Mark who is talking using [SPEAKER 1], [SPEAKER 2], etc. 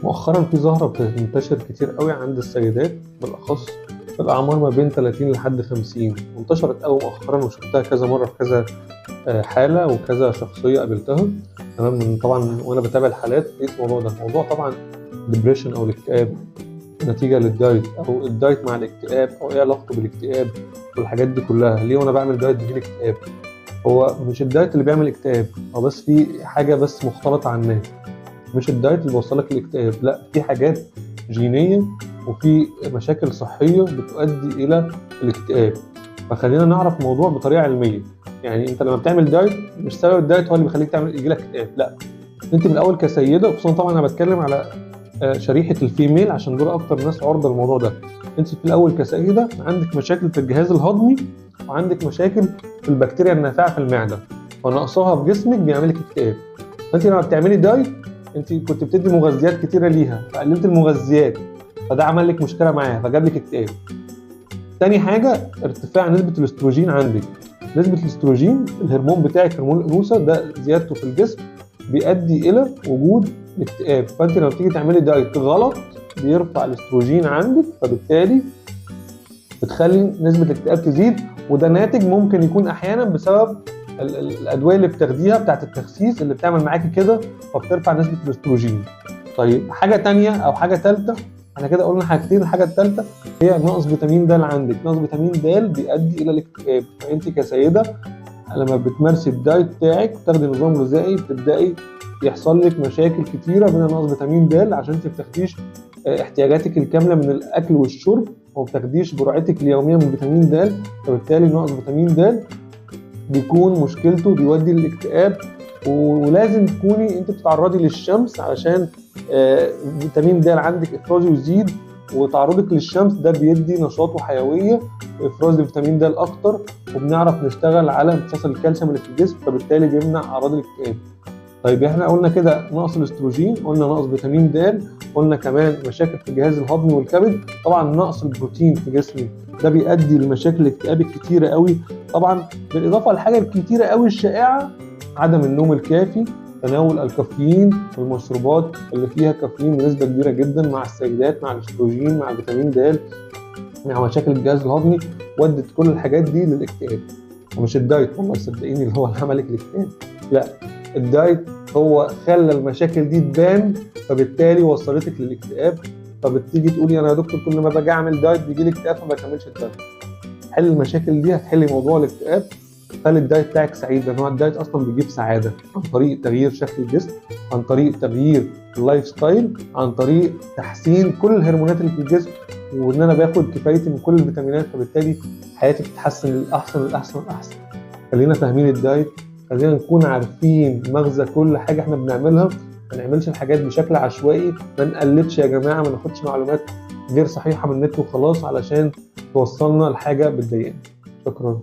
[SPEAKER 1] مؤخرا في ظاهرة بتنتشر كتير قوي عند السيدات، بالأخص في الأعمار ما بين 30 لحد 50. وانتشرت قوي مؤخرا وشفتها كذا مرة في كذا حالة وكذا شخصية قابلتها. تمام، طبعا وأنا بتابع الحالات لقيت الموضوع ده، موضوع طبعا depression أو الاكتئاب نتيجة لل diet، أو ال diet مع الاكتئاب، أو إيه علاقته بالاكتئاب والحاجات دي كلها. ليه وأنا بعمل diet بيجيلي اكتئاب؟ هو مش ال diet اللي بيعمل اكتئاب، هو بس في حاجة بس مختلطة على الناس. مش ال diet اللي بيوصلك للاكتئاب، لا، في حاجات جينية وفي مشاكل صحية بتؤدي إلى الاكتئاب. فخلينا نعرف الموضوع بطريقة علمية. يعني أنت لما بتعمل diet مش سبب ال diet هو اللي بيخليك تعمل يجيلك اكتئاب، لا، أنت من الأول كسيدة، خصوصا طبعا أنا بتكلم على شريحة ال female عشان دول أكتر ناس عرضة للموضوع ده. أنت في الأول كسيدة عندك مشاكل في الجهاز الهضمي وعندك مشاكل في البكتيريا النافعة في المعدة، فنقصها في جسمك بيعملك اكتئاب. فأنت لما بتعملي diet انت كنت بتدي مغذيات كتيرة ليها، فقللت المغذيات، فده عمل لك مشكلة معاها فجاب لك اكتئاب. تاني حاجة ارتفاع نسبه الاستروجين عندك. نسبه الاستروجين الهرمون بتاعك، هرمون الانوثة ده، زيادته في الجسم بيؤدي الى وجود الاكتئاب. فانت لما بتيجي تعملي diet غلط بيرفع الاستروجين عندك، فبالتالي بتخلي نسبه الاكتئاب تزيد. وده ناتج ممكن يكون احيانا بسبب الادوية اللي بتاخديها بتاعت التخسيس اللي بتعمل معاكي كده، فبترفع نسبه الاستروجين. طيب حاجة تانية او حاجة ثالثة، احنا كده قلنا حاجتين. الحاجة الثالثة هي نقص فيتامين د عندك. نقص فيتامين د بيؤدي الى الاكتئاب. فانت كسيده لما بتمارسي ال diet بتاعك وتاخدي نظام غذائي بتبداي يحصل لك مشاكل كتيرة من نقص فيتامين د، عشان انت ما بتاخديش احتياجاتك الكاملة من الاكل والشرب، وما بتاخديش جرعتك اليومية من فيتامين د، فبالتالي نقص فيتامين د بيكون مشكلته بيودي للاكتئاب. ولازم تكوني انت بتتعرضي للشمس علشان فيتامين د عندك افرازه يزيد، وتعرضك للشمس ده بيدي نشاط وحيوية وافراز لفيتامين د اكتر، وبنعرف نشتغل على امتصاص الكالسيوم اللي في الجسم، فبالتالي بيمنع اعراض الاكتئاب. طيب احنا قلنا كده نقص الاستروجين، قلنا نقص فيتامين د، قلنا كمان مشاكل في الجهاز الهضمي والكبد، طبعا نقص البروتين في جسمي ده بيؤدي لمشاكل الاكتئاب الكتيرة قوي. طبعا بالاضافة للحاجة الكتيرة قوي الشائعة، عدم النوم الكافي، تناول الكافيين والمشروبات اللي فيها كافيين بنسبة كبيرة جدا مع السيدات، مع الاستروجين، مع فيتامين د، مع مشاكل الجهاز الهضمي، ودت كل الحاجات دي للاكتئاب. ومش ال diet والله صدقيني اللي هو اللي عملك الاكتئاب، لا، ال diet هو خلى المشاكل دي تبان، فبالتالي وصلتك للاكتئاب. فبتيجي تقولي انا يا دكتور كل ما باجي اعمل diet بيجي لي اكتئاب فما بكملش ال diet. حل المشاكل دي هتحلي موضوع الاكتئاب. خلي ال diet بتاعك سعيد، لان هو ال diet اصلا بيجيب سعادة عن طريق تغيير شكل الجسم، عن طريق تغيير ال lifestyle، عن طريق تحسين كل الهرمونات اللي في الجسم، وان انا باخد كفايتي من كل الفيتامينات، فبالتالي حياتي بتتحسن للاحسن للاحسن للاحسن. خلينا فاهمين ال diet، خلينا نكون عارفين مغزى كل حاجة احنا بنعملها، ما نعملش الحاجات بشكل عشوائي، ما نقلدش يا جماعة، ما ناخدش معلومات غير صحيحه من النت وخلاص علشان توصلنا لحاجة بتضايقنا. شكرا.